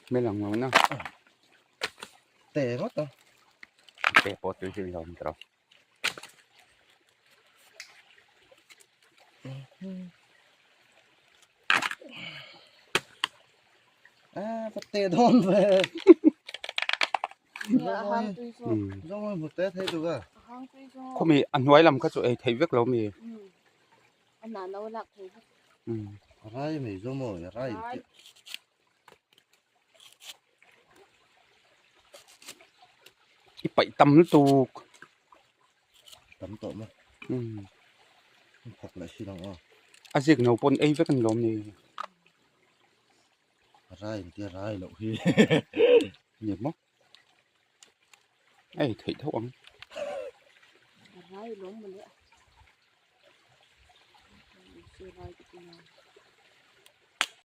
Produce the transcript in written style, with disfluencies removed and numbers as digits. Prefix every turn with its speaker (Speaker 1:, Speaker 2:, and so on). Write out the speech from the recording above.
Speaker 1: Hmel ang lo na.
Speaker 2: Te ngawt a.
Speaker 1: Te pawh tui hi lo tawh.
Speaker 2: A va te dawn ve. Zawng hmu te thei tu ka.
Speaker 1: Khumi a hnuai lam kha chu ei thei vek lo mi.
Speaker 2: Rai mai zo maw rai te.
Speaker 1: I paih tam lutuk.
Speaker 2: Tam tawh maw. Thawk leh si dang aw.
Speaker 1: A zik no pawn ei vek an lawm ni.
Speaker 2: Rai in tia rai loh hi.
Speaker 1: Ni maw. Ei theih tho ang.
Speaker 3: Rai lawm mawle. Rai te pawh.